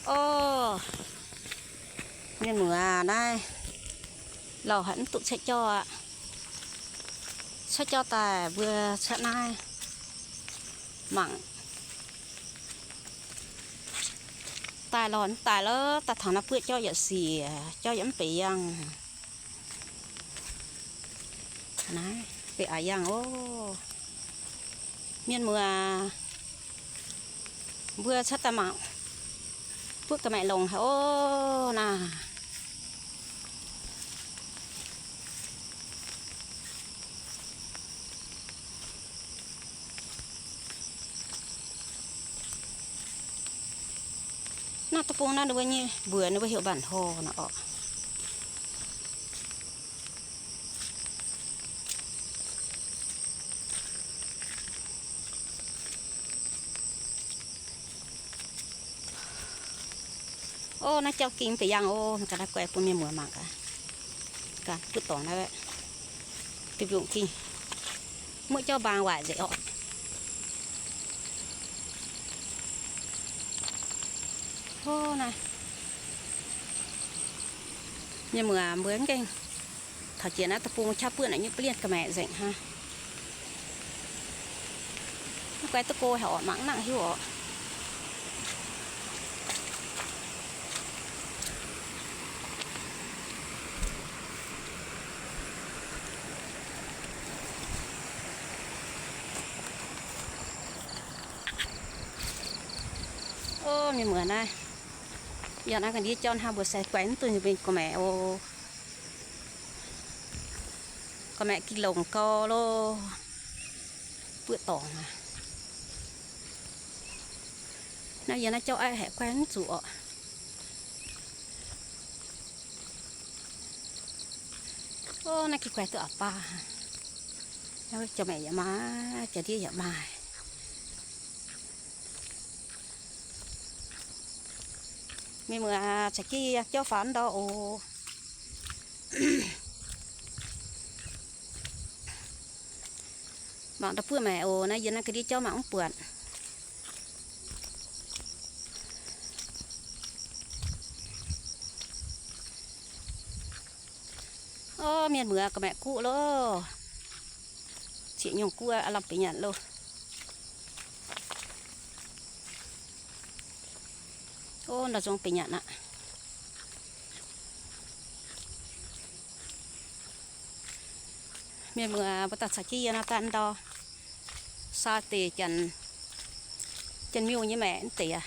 Orv, mienh muoz naaiv, lauh haic mv duqv cuotv jauv aqv. Cuotv jauv daaih mbuo cuotv naaiv mangc. Daaih lorz mv daaih lorz daaih taux naaiv buoqv jauv yaac siec, jauv yaac mv benx yangh. Naaiv benx a'yangh oc. Mienh muoz, mbuo cuotv daaih mangc buoqv ga'maeqc longc haic oc naaiv. Naaiv deic-bung naaiv ninh mbuo nyei mbuox ninh mbuo heuc mba'hnoi nor orqc. Orv, naaiv jauv ging mv benx yangh oc. Ga'naaiv guai bun mienh muoz mangc gaax. Gaax buov dorngx naaiv, duqv mbiungc ging. Muoqv jauv mbaang waaic nzengc orqc. Orv, naaiv mienh muoz mbuo mv gaengh taux jiex naaiv deic-bung qaqv buoqv naaic nyei ba'lienh ga'maeqc nzengc hnangv. Mv guai duqv go haic orqc, mangc nangc hiuv orqc. Orv, mienh muoz naaiv, yangh naaiv ga'ndiev jauv hnangv mbuo sai guai mv duqv nyei mingh gorqv-maeqc oc. Gorqv-maeqc ging longc gau loh. Buoqv dorngx aqv. Naaiv yie naaiv jauv aiv haic guai mv zuqc orqc. Orv, naaiv gih guai duqv a'baav. Naaiv jauv-maeqc yaac maaih, jauv-ndiev yaac maaih. Mienh muoz, caux jienv yie jauv faaux ndau oc. Mangc ndau buoqv maeqc oc. Naaiv yie naaiv ga'ndiev jauv mangc mv buatc. Orv, mienh muoz, gorqv-maeqc guqv loh. Zieqc nyungc guqv aqv, lamh benx nyanc loh. Orv, ndau zong benx nyanc aqv. Mienh muoz, mbuo daaih caux jienv yie nor daaih ndau, saa deix janx, janx-miuh nyei maeqc mv deix aqv.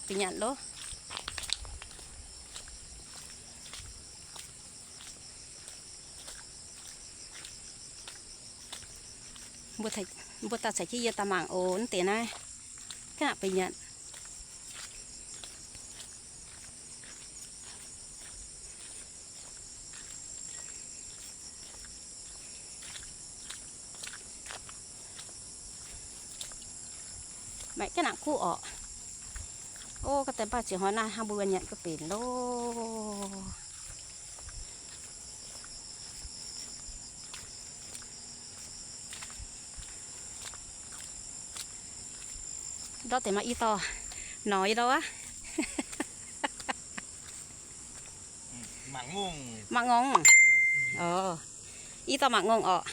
Benx nyanc loh. Mbuo daaih caux jienv yie daaih mangc oc. Mv deix naaiv ganh benx nyanc. Maeqc ganh nangc guqv orqc. Ov, ga'deix baav ziouc hnoi naaiv hnangv mbuo nyanc ga'benc loh. Ndortv deix maaih i dauh nor i dauh aqv. Mangc ngongh. Ov, i dauh mangc ngongh orqc.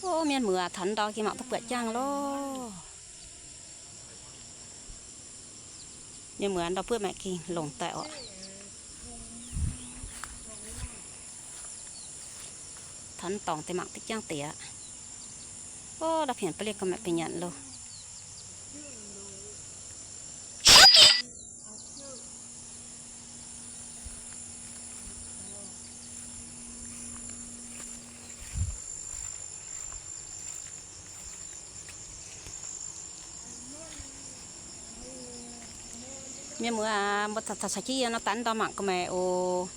Ov, mienh muoz, taux ndau gengh mangc duqv buatc jangv loh. Mienh muoz, ndau buoqv maeqc gengh longc daaih orqc. Taux dorngx deix mangc duqv jangv deix aqv. Ov, ndau pienx ba'lienh gorqv-maeqc benx nyanc loh. Mienh muoz, mbuo taux caux jienv yie nor daaih ndau mangc gorqv-maeqc oc.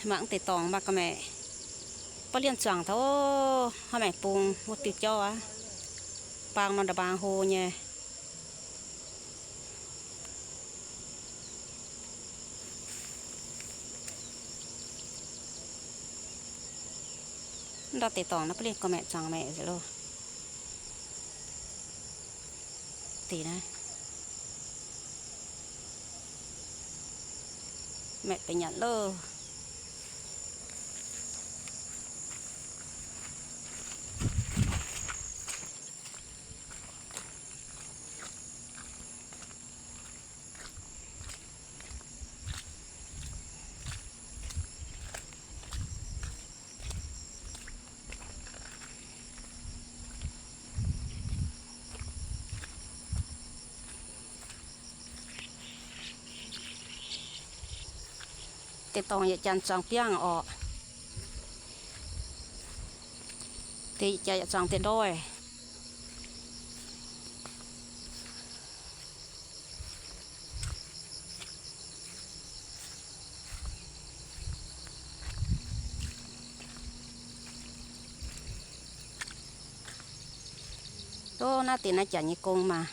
Mangc deix dorngx maaih gorqv-maeqc ba'lienh zuangx taux ov, hnoi maengx bung wuov diuh jauv aqv. Baang nor nda'mbaang hlo nyei. Deix dorngc naaiv ba'lienh gorqv-maeqc zuangx maeqc nzengc loh. Deix naaiv maeqc benx nyanc loh. Deix dorngc yietc janx zuangx biangh orqc. Deix janx yaac zuangx deix ndoih. Ov, naaiv deix naaiv janx nyei gong maah.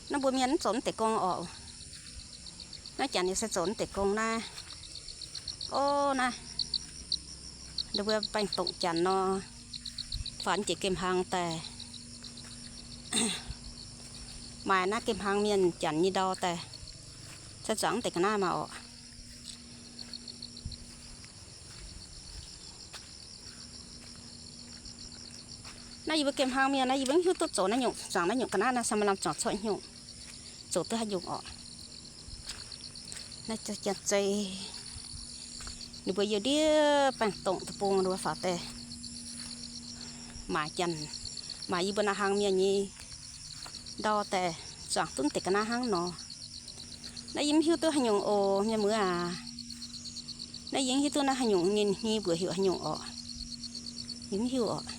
Naaiv mbuo mienh mv zoux naaiv deix gong orqc. Naaiv janx nyei se zoux naaiv deix gong naaiv. Ov, naaiv ninh mbuo baengh dongc janx nor, faaux jiex gemh hlang daaih, maaiz naaiv gemh hlang mienh janx nyei ndau daaih, se zuangx naaiv deix ga'naaiv maah orqc. Naaiv yie mbuo gemh hlang mienh naaiv, yie mbuo mv hiuv duqv zoux naaiv nyungc, zuangx naaiv nyungc ga'naaiv naaiv, se maaih lamh zuangx cuotv nyungc, zoux duqv haaix nyungc orqc. Naaiv janx-zei, ninh mbuo yiem ndiev baengh dongc deic-bung ninh mbuo faaux daaih, maaiz janx, maaiz yie mbuo naaiv hlang mienh nyei ndau daaih, zuangx duqv deix ga'naaiv hnangv nor. Naaiv yie mv hiuv duqv haaix nyungc oc, mienh muoz aac. Naaiv yie mv hiuv duqv naaiv haaix nyungc, ninh nyei mbuox heuc haaix nyungc orqc. Yie mv hiuv orqc.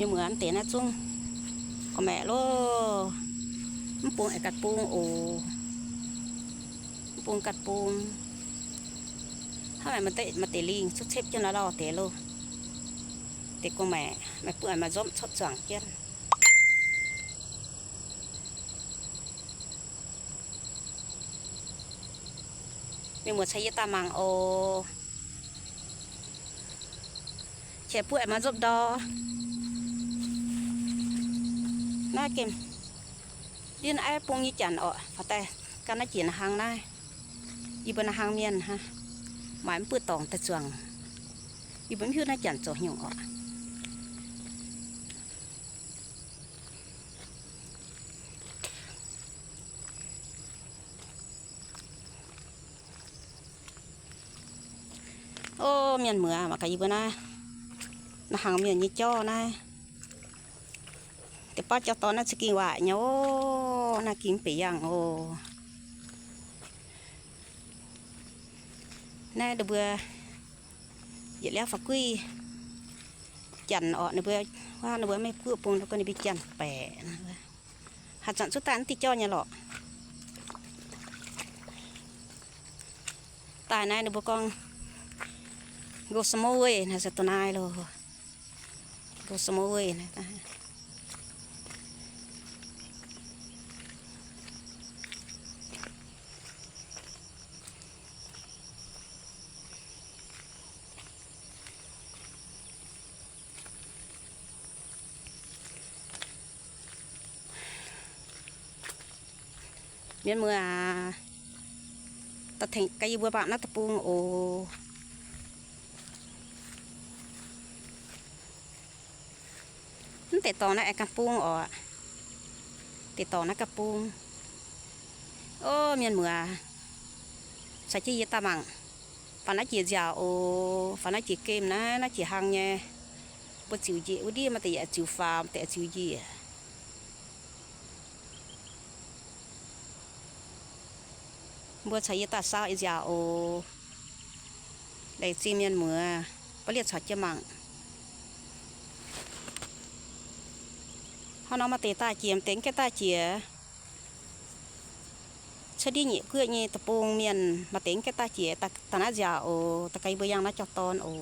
Mienh muoz, deix naaiv zungv gorqv-maeqc loh. Mv bung aengx ganh bung oc. Mv bung ganh bung. Hnangv naaic maaih deix lingh cuotv cepv jienv naaiv lauh deix loh. Deix gorqv-maeqc, maaih buo maaih nzopv cuotv zuangx jienv. Mienh muoz, caux yie daaih mangc oc. Qiex buoqv maaih nzopv ndau. Naaiv gemh, yie naaiv bung nyei janx orqc, faaux daaih gan naaiv jiex naaiv hlang naaiv. Yie mbuo naaiv hlang mienh hnangv, maaiz mv buoqv dorngx daaih zuangx. Yie mbuo mv hiuv naaiv janx zoux haaix nyungc orqc. Ov, mienh muoz, mangc gaax yie mbuo naaiv, naaiv hlang mienh nyei jauv naaiv. Deix baav jauv dorn naaiv za'gengh waaic nyei oc. Naaiv gengh mv benx yangh oc. Naaiv ninh mbuo yietc liauv fa'guiv janx orqc, ninh mbuo, ninh mbuo maiv buoqv bung, ninh mbuo gorngv ninh mbuo janx-baeqc. Haaix zanc zuqv daaih mv diuh jauv nyei lorqc. Daaih naaiv ninh mbuo gorngv go small way naaiv se dongh naaiv loh. Go small way naaiv. Mienh muoz aac, da'tengx gaax yie mbuo mangc naaiv deic-bung oc. Mv deix dorngx naaiv aengx ganh bung orqc. Deix dorngx naaiv ganh bung. Ov, mienh muoz, caux jienv yie daaih mangc. Faaux naaiv jiex nziaauc oc. Faaux naaiv jiex gemh naaiv, naaiv jiex hlang nyei. Mbuo ziux njiec wuov ndiev maaih deix yaac ziux faaux, maaih deix ziux njiec. Mbuo caux yie daaih saau ih nziaauc oc. Laengz zingh mienh muoz, baav lienh caux jienv mangc. Hnangv nor maaih deix daaih jiex, maaih deix mv gaengh daaih jiex. cuotv ndiev nyeic guoqv nyei deic-bung mienh maaih deix gaengh daaih jiex, daaih naaiv nziaauc oc. Daaih gaax yie mbuo yangh naaiv jauv-dorn oc.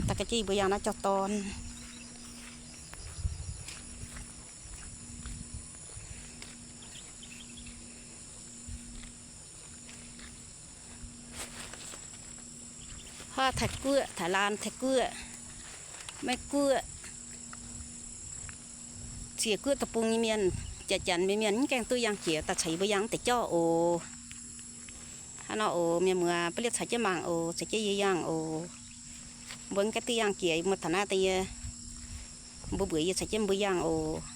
Daaih gaax jienv yie mbuo yangh naaiv jauv-dorn. Huaav Taiv-Guoqv, Taiv-Lan, Taiv-Guoqv, Meiv-Guoqv, ziec guoqv deic-bung nyei mienh, janx-janx mienh, mienh mv gaengh duqv yangh jiex, daaih caux yie mbuo yangh deix jauv oc. Hnangv nor oc, mienh muoz, mbuo liemh caux jienv mangc oc, caux jienv yie yangh oc. Mbuo mv gaengh duqv yangh jiex, yie mbuo taux naaiv daaih, yie mbuo mbuox yie caux jienv mbuo yangh oc.